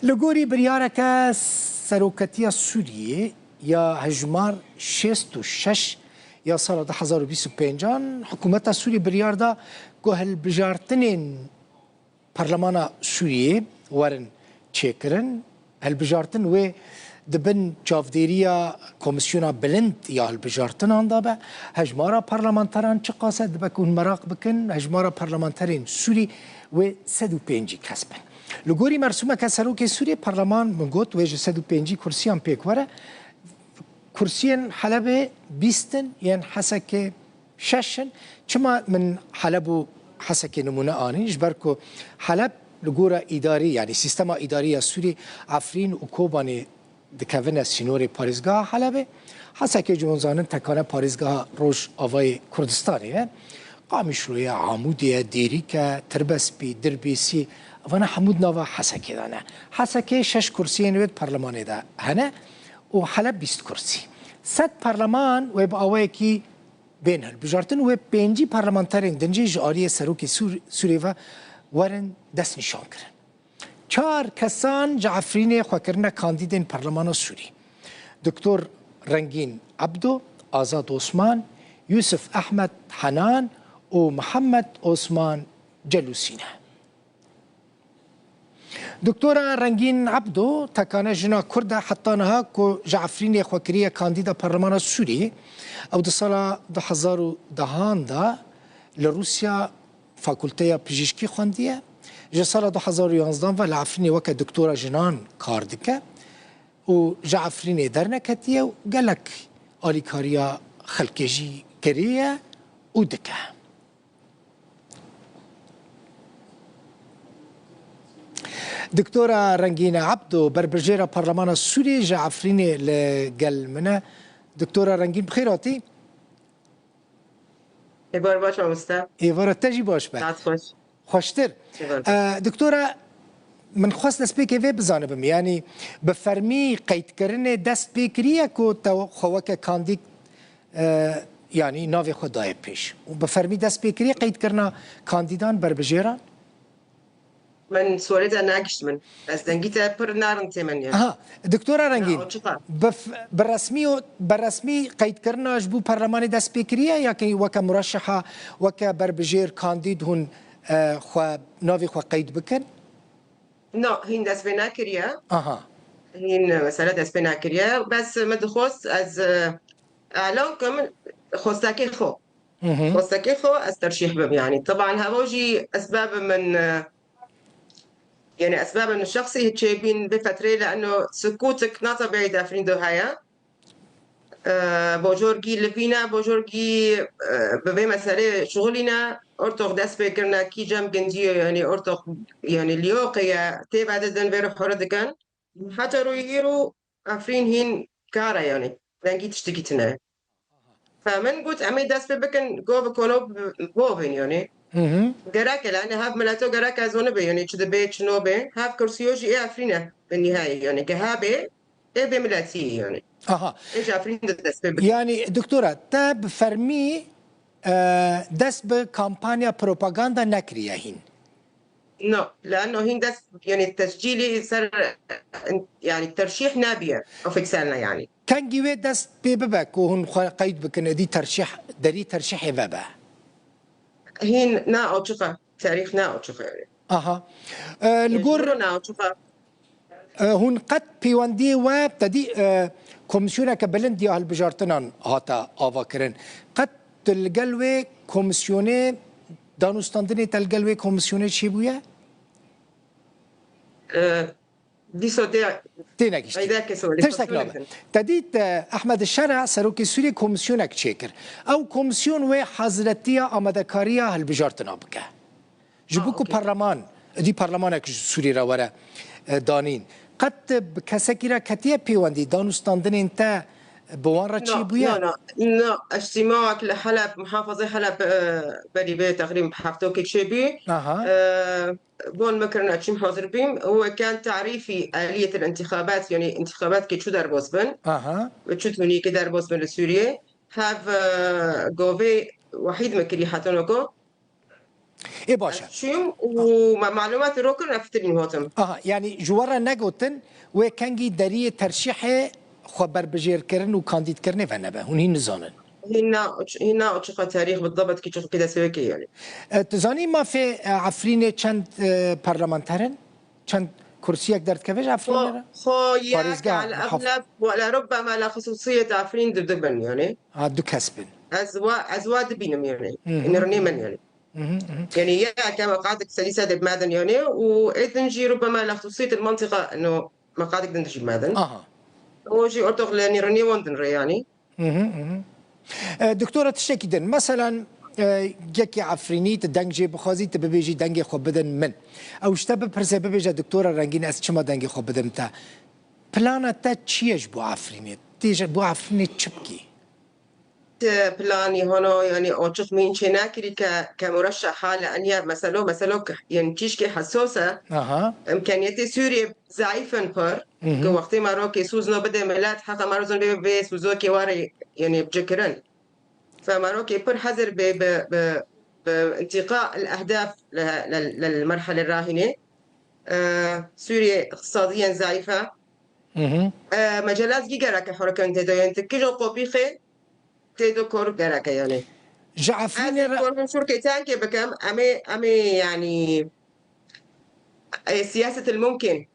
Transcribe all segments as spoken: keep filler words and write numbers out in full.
Li gorî biryareke Seroketiya Sûriyê ya hejmar şêst û şeş ya sala du hezar û bîst û pêncan, hikûmeta Sûriyê biryar da ku hilbijartinên Parlemana Sûriyê werin çêkirin. Hilbijartin wê di bin çavdêriya Komîsyona Bilind ya Hilbijartinan de be. Hejmara parlamenteran çiqas e, dibe ku hûn meraq bikin, hejmara parlamenterên Sûrî wê sed û pêncî kes bin. Li gorî mersûmeke serokê Sûriyê, parleman, min got, wê ji sed û pêncî kursiyan pêk were. Kursiyên Helebê bîst in, yên Hesekê şeş in. Çima min Heleb û Hesekê nimûne anîn? Ji ber ku Heleb li gora îdarî, yanî sîstema îdarî ya Sûrî, Efrîn û Kobanê dikevine sînorê parêzgeha Helebê. Hesekê, ji hûn zanin, tekane parêzgeha Rojavayê Kurdistanê ye. Qamîşlo ye, Amûdê ye, Dêrîk e, Tirbespî, Dirbêsî, evana hemû di nava Hesekê de ne. Hesekê şeş kursiyên wê di parlemanê de hene û Heleb bîst kursî. Sed parleman wê bi awayekî bên hilbijartin, wê pêncî parlamenterên din jî ji aliyê serokê Sûr-, Sûrê ve werin destnîşan kirin. Çar kesan ji Efrînê xwe kirine kandîdên Parlemana Sûrî. Doktor Rengîn Ebdo, Azad Osman, Yusuf Ehmed Henan û Mihemed Osman Celûsî ne. Doktora Rengîn Ebdo tekane jina Kurd e heta niha ku ji Efrînê xwe kiriye kandîda Parlemana Sûrî. Ew di sala du hezar û dehan de li Rûsya Fakulteya Pijîşkî xwendiye. Ji sala du hezar û yanzdan ve li Efrînê weke doktora jinan kar dike û ji Efrînê derneketiye û gelek alîkariya xelkê jî kiriye û dike. Doktora Rengîn Ebdo, berbijêra Parlemana Sûriyê, ji Efrînê li gel min e. Doktora Rengîn, bi xêr hatî. Êvar baş, mamoste. Êvara te jî baş be. Saet xweş. Xweştir. Êvar baş. E, doktora, min xwest destpêkê vê bizanibim, yanî bi fermî qeydkirinê dest pê kiriye ku te xwe weke kandîd, e, yanî navê xwe daye pêş? Û bi fermî dest pê kiriye qeydkirina kandîdan, berbijêran? Min sualê te negişt min. Ez dengî te pir narin tê min ya. Aha, Doktora Rengîn, Na, o çiqa? bi f-, bi resmî û, bi resmî qeydkirina ji bo perlemanê dest pê kiriye ya ki weke mureşeha, weke berbijêr, kandîd hûn, e, xwe, navê xwe qeyd bikin? No, hîn dest pê nekiriye. Aha. Hîn, e, mesele dest pê nekiriye. Bes min dixwest ez, e, elan kim xwestekê xwe. Hı hı. Xwestekê xwe ez terşîh bim, yanî. Teban heva jî esbabê min, e, yanî esbabê min şexsî çêbîn vê fetreyê li eno sukûtik nata bêyî defrîn do heye. E, bojorgî li vîne, bojorgî, e, bi vê meselê şixulîne, ortox dest pê kirine kî cem gindiyo, yanî ortox, yanî liyoqê ye, tê vedidin vê re xwere dikin. Heta royê îro Efrîn hîn kar e, yanî dengî tiştekî tune. Fe min got, em ê dest pê bikin, go bi kolo bi-, bovên, yanî. Hı hı. Gerek e, yani hev mileto gerek ez onu be, yani çi dibe, çi nobe. Hev kursiyo jî ê Efrîn e, bi nihayê, yani ki habe, ê vê miletî, yani. Aha. Ê ji Efrîn de dest pê bikin. Yani doktora, te bi fermî, e, dest bi kampanya propaganda nekiriye hîn? No, leano hîn dest, yani tescîlî ser, yani terşîh nebiye, ofîsel ne yani. Kengî wê dest pê bibe ku hûn xwe qeyd bikin, êdî terşîh, derî terşîhê vebe? Hîn ne açiq e, tarîx ne açiq e yani. Aha. E, li gor Mecbûr ne açiq e. E, hûn qet pêwendiyê we, te dî, e, komîsyoneke bilind ya hilbijartinan hate avakirin. Qet tu li gel wê komîsyonê, danûstandinê te li gel wê komîsyonê çêbûye? E, dîsa tê Tênegihiştî. Qeyde kes were, Tiştek nabe. Te dît, e, Ehmed Şera, serokê Sûriyê, komîsyonek çêkir. Ew komîsyon wê haziretiya amadekariya hilbijartina bike. Ji bo ku parleman, dî parlemanek ji Sûrî re were, e, danîn. Qet bi kesekî re ketiye pêwendî? Danûstandinên te bi wan re çêbûye? No, no, no. Eştîmawek li Heleb, muhafazê Heleb, e, berî vê teqrîb heftokê çêbû. Aha. E, bon me kirine çîm hazir bîm. Û weke tarîfî aliyet el intixabat, yani intixabat ki çu derbas bin. Aha. Ve çu tunî ki derbas bin li Sûriyê. Hev, e, govê wehîd me kirî hetano ku Ê baş e. Çûyim û me malûmatê ro kirin, ev fitilîn hotim. Aha, yanî ji we re negotin, wê kengî deriyê terşîhê xwe berbijêrkirin û kandîdkirinê ve nebe. Hûn hîn nizanin. Hîna, hîna çiqa tarîx bi debet kî çiqa pê destpêkê yanî. E, tu zanî mafê, e, Efrînê çend, e, parlamenter in? Çend kursiyek derdikeve ji Efrînê re? Xo, xo ya Parêzgah, al haf- egleb, wele rubbema la xusûsiyet Efrîn di dibin yanî. Ha, du kes bin. Ez wa, ez wa dibînim yanî. Hı hı. Nirnê min yanî. Hı hı, hı hı. Yanî ya ke meqadik sedî sedê bi me din yanî û ê din jî rubbema la xusûsiyet mantiqa no meqadik din jî me din. Aha. O jî ortox li nirnê wan din re yanî. Hı hı, hı hı. E, doktora, tiştekî din. Meselan, e, yekî Efrînî, tu deng jê bixwazî, tu bibêjî dengê xwe bidin min. Ew ji te bipirse, bibêje, doktora Rengîn, ez çima dengê xwe bidim te? Plana te çi ye ji bo Efrînê? Tê ji bo Efrînê çi bikî? Ti planî hano, yanî oçiq mîn çê nekirî ke, ke murşeha li eniya meselo, meselo ke, yanî tişkê hesos e. Aha. Îmkaniyetê Sûriyê zayîf in pir. Hı hı. Ku wextê me ro kê sûzno bide milet, heqa me ro zon bê, bê sûzokê warê, yanî bicikirin. Fe me ro kê pir hezir bê bi, bi, bi intiqa el ehdaf le, le, le merhele rahînê. E, Sûriyê iqtisadiyen zayîf e. Hı hı. E, mecelat gî gereke herekan tê de, yanî ti kijo qopî xê tê de kor gereke yanî. Ji Efrînê re kor min şûrkê tenkê bikim, em ê, em ê yanî, e, siyaset el mumkin.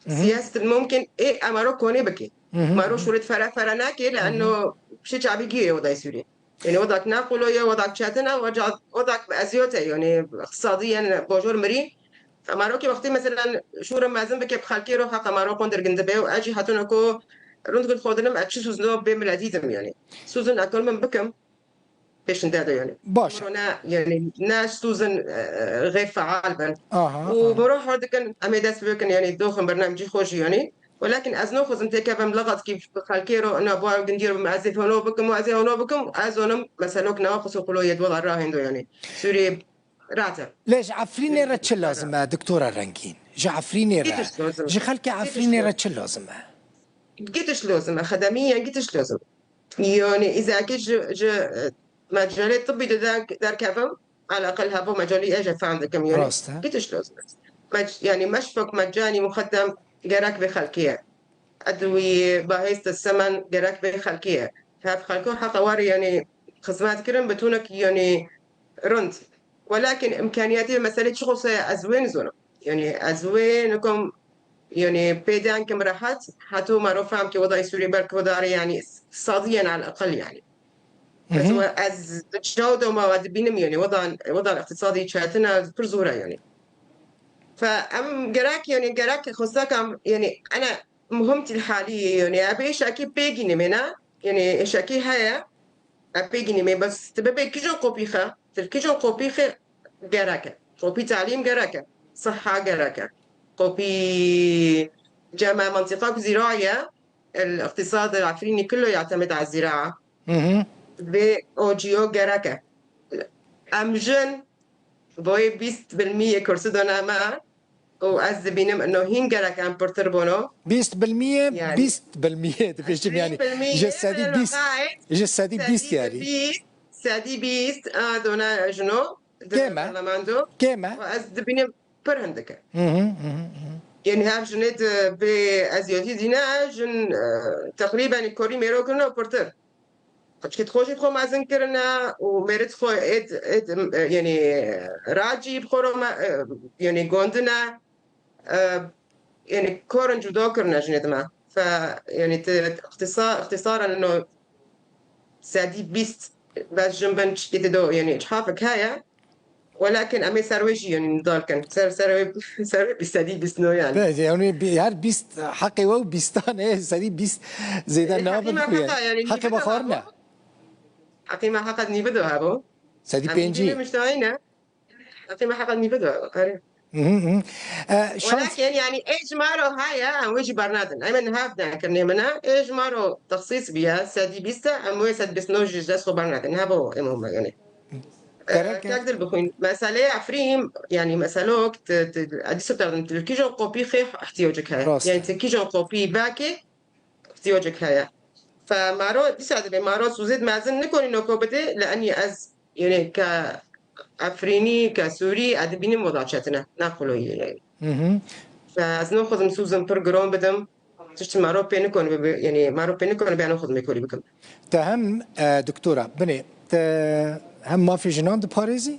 Hı hı. Siyaset el mumkin ê em ro konê bikê. Hı hı, hı hı. Me ro şûret fere fere nakê, leeno pişê çavî gî ye odayê Sûriyê. Yanî wedak ne qolo ye, wedak çetin e, weca-, wedak bi eziyot e, yanî iqtisadiyen bojor mirî. Ema rokê wextê meselan şûra mezin bike bi xelkê ro heqa me ro qondir gindi be û ez jî hatûna ku rind gund xwe dinim, ez çi sûzno bê miletî dim yanî. Sûzin ekol min bikim pêşinde de yanî. Baş e. Miro ne, yanî ne sûzin, e, e, xêr feal bin. Aha, û aha. Miro hor dikin, em ê dest bikin, yanî doxin bernamecî xwe jî yanî. Welakin ez naxwazim têkevim lixatkî xelkê ro, na bo ew gindî ro bim, ez ê hono bikim û ez ê hono bikim, ez zonim meselok naxwaz û xulo yê dola rahêndo yanî. Sûriyê rahat e. Lê ji Efrînê re çi lazim e, doktora Rengîn? Ji Efrînê re, ji xelkê Efrînê re çi lazim e? Gitiş lazim e, xedemî yên gitiş lazim. Yanî îzakî ji, ji, e, mecalê tibbî de der-, derkevim, eleqel heva mecalî ez jî fehm dikim, yanî. Rast e. Gitiş lazim e. Mec-, yanî meşfok mecanî muxeddem gerek vê xelkê ye. Edwî, bahêst semen gerek vê xelkê ye. Hev xelko heqa warê, yanî, xizmet kirin bi tunek, yanî, rind. Welakin îmkaniyetê meselê çi xose ye, ez wê nizonim. Yanî, ez wê nikom, yanî, pê denkim rehet, heto mero fehm ke wedayê Sûriyê belki wedarê, yanî, sadiyen al eqel, yanî. Bes we ez çaw doma we dibînim, yanî, wedan, wedan iqtisadî çetin e, pir zor e, yanî. Fe em gerek, yanî, gerek xostekam, yanî, ene, muhim tî li halî ye, yanî, ev êşekî pê gînimê ne, yanî, êşekî heye, ev pê gînimê, bes tu bibê kijo qopî xe, tu kijo qopî xe gerek e. Qopî talîm gerek e, siha gerek e. Qopî cema mentiqa ku zîra ye, el iqtisad Efrînî kullo ya'temed ala zîraa. Hı hı. Vê o ciyo gerek e. Em jin boyê bîst bilmî yê kursî dona me û ez dibînim ino hîn gerek em pirtir bono. Bîst bilmî yê, yanî, bîst bilmî yê dibêjim, yanî, bîst bilmî yê, ji sedî bîst, ji sedî bîst yanî. Bîst, sedî bîst, a, dona jino, di Kêm e. Parlamento. Kêm e. Û ez dibînim pir hindik e. Hı hı, hı hı, hı. Yanî hev jinê di bê eziyetî dîne, jin, e, teqrîben korî mêro kirine û pirtir. Çikê xwe jî xwe mezin kirine û mêrit xwe êd, êd, e, yanî, racî bi xwe re me, e, yanî gondine, e, yanî korin cuda kirine jinê dime. Fe, yanî ti iqtisa-, iqtisaran ino sedî bîst bes jin bin çikê ti do, yanî çhafik heye. Welakin em ê ser wê jî, yanî, nidal kin. Ser, ser wê, ser wê bîst sedî bîst no, yanî. Be, yanî, bi-, her bîst, heqê we û bîstan e, sedî bîst zêde nabin ku ye. Heqê me xwarin e. Heqê me heqet nîvido hebo. Sedî pêncî. Em nîvê miştahî ne. Heqê me heqet nîvido hebo. Erê. Hı hı, hı. E, şans- Welakin, yanî, ê ji me ro heye, em wê jî bernadin. Em ê niha vê kirinê min e. Ê ji me ro texsîs biye, sedî bîst e, em wê sed bîst no jî ji dest xwe bernadin. Hebo ê muhim e, yanî. Gerek e. Tek dil bixwîn. Meselê Efrîn, yanî meselok, ti, ti, edî sirterdin, ti kîjo qopî xê ihtiyacek heye. Rast. Yanî ti kîjo qopî vekê ihtiyacek heye. Fe maro, dîsa dibê maro sûzêd mezin nikonî noko bidê, li enî ez, yanî ke Efrînî ke Sûrî, ez dibînim weda çetine, ne qoloyî ye. Hı hı. Fe ez nexwazim sûzim pir giron bidim. Tiştî mero pê nikon bibe, yani mero pê nikon bê nexwazim bê korî bikim. Te hem, e, doktora, binê, te hem mafê jinan diparêzî,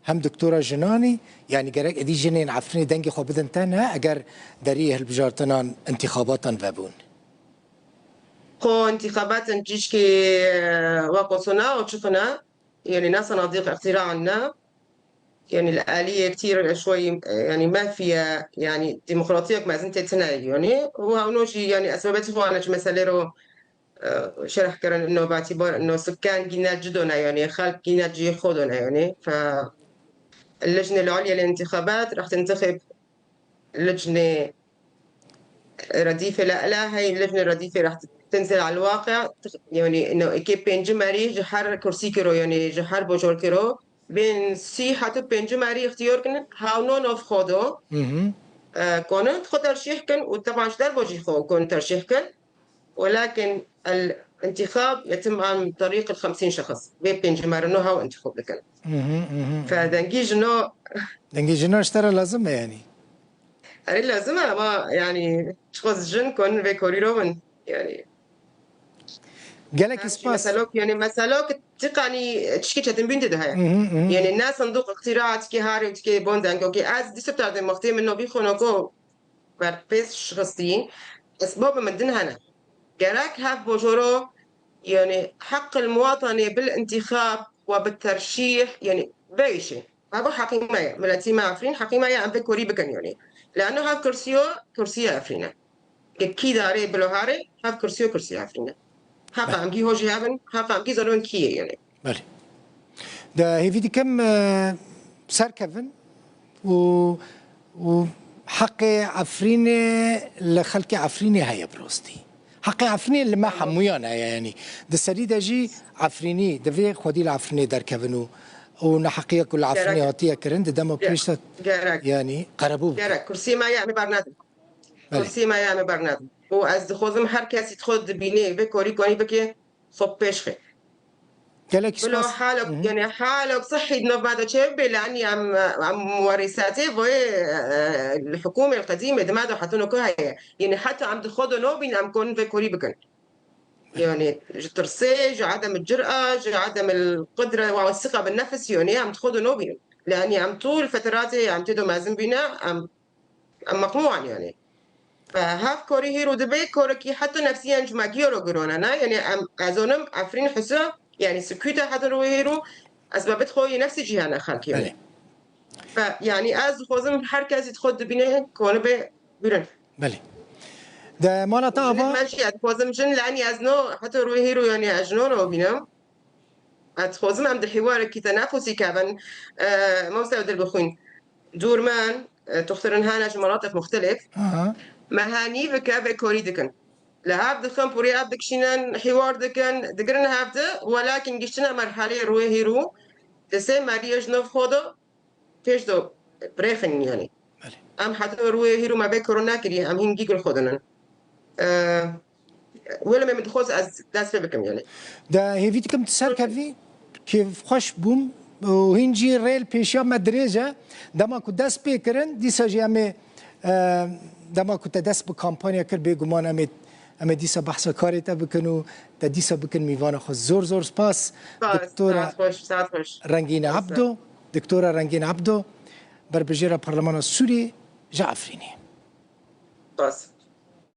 hem doktora jinanî, yani gerek êdî jinên Efrînê dengê xwe bidin te ne, eger deriyê hilbijartinan, intixabatan vebûn. Xo intixabatên tişkî, e, wek osona û çixine, yani ne sanadîq îxtîra ne, yani li aliyê tîr şwey, e, yani mefî ye, yani demokratiyek mezin tê tine, yani û hewno jî, yani ez babetî xwe ne ji meselê ro, e, şerh kirin, no batî bar, no sikan gîne ci done, yani xelk gîne cihê xwe done, yani fe Lejnê Ulya lê intixabat reh tintixib lejnê redîfê le ela hey lejnê redîfê reh tinzil al waqi, yani no êkê pêncî merî ji her kursî kiro, yani ji her bojor kiro. Bên sî heto pêncî merî îxtiyar kin, hewno nov xwe do, Hı hı. e, konin xwe terşîh kin û teban ji derbo jî xwe kon terşîh kin. Welakin el intixab yetim an terîq el xemsîn şexs. Vê pêncî merî no hew intixab dikin. Hı hı, hı hı. Fe dengî jino Dengê jina ji te re lazim e yani. Erê lazim e ama yani çiqas jin kon vê korî ro bin. Yani Gelek her şey spas. Meselok, yani meselok tiqanî tişkî çetinbîn tê de heye. Hı hı, hı. Yani ne sandûq îxtîra tikê harê û tikê bon deng. Okey, ez dîsa tardê mextê min nobî xonoko berpês şixistî. Esbabê min din hene. Gerek hev bojoro, yani heq el muwatanê bil intixab ve bi terşîh, yani veyşê. Hava heqî me ye. Miletî me Efrîn heqî me ye, em vê korî bikin yani. Leano hev kursiyo, kursiya Efrîn e. Ke kî darê bilo harê, hev kursiyo, kursiya Efrîn e. Heqa Belê. Em gî hojî hebin, heqa em gî zanon kî ye yani. Belê. De hêvî dikim, e, serkevin û, û heqê Efrînê li xelkê Efrînê heye bi rostî. Heqê Efrînê li me hemûyan heye, yanî di serî de jî Efrînî divê xwedî li Efrînê derkevin û, û neheqiya ku li Efrînê Gerek. Hatiye kirin di dema Ge-, pêş de gerek. Yanî qerebû bikin. Gerek. Kursî me ye, em ê bernedin. Belê. Kursî me ye, em ê bernedin. Û ez dixwazim her kesî xwe dibînê vê korî konî bike, xwe pêş xe. Gelek Bilo spas. Halok, Hı hı. Yani halok sihî di nav me de çê bê, yani em, em muwerîsatê vê, e, li hikûmê qedîmê di me de hetûno ku heye. Yani heta em di xwe de nobîn em kon vê korî bikin. Yani ji tirsê, ji adem cira, ji adem qudre ve siqa bi nefs, yani em di xwe de nobîn. Yani em tûl feteratê em tê de mezin bîne, em Em meqnû an yani. Fe hev korî hêro dibe, korekî heta nefsiyen ji me giyoro girone, ne? Yani em, ez zonim, Efrîn hisa, yani sukûte heta ro hêro, esbabet xwe yê nefsî cîhane xelkê. Belê. Fe, yani ez dixwazim her kesî xwe dibîne, konibe birin. Belê. De mala te ava? Me jî ez dixwazim jin, yani ez no, heta ro hêro, yani ez jino ro bînim. Ez dixwazim em di hîwarekî tenafusî kevin, e, mamoste Dilbixwîn. Dûr min, e, toxtirin hene ji manatek muxtelif. Aha. Me henî vike vê korî dikin. Li hev dixin, pûrê hev dikişînin, hîwar dikin, digirin hev di, welakin giştine merhaleyê rûyê hîrû, di sê meriyê ji nov xwe de, pêş de birêxin yani. Belê. Em heta rûyê hîrû me vê koro nekiriye, em hîn gîgil xwe dinin. E, Wele me min dixwest ez dest pê bikim yani. De hêvî dikim tu serkevî, kêfxweş bûm û hîn jî rê li pêşiya me dirêj e. Dema ku dest pê kirin, dîsa jî em ê, e, dema ku te dest bi kampanya kir, bêguman em ê, em ê dîsa behsa karê te bikin û te dîsa bikin mîvana xwe. Zor zor spas, Spas, Doktora saet xweş, saet xweş. Rengîn Spas. Ebdo, Doktora Rengîn Ebdo, berbijêra Parlemana Sûriyê ji Efrînê. Spas.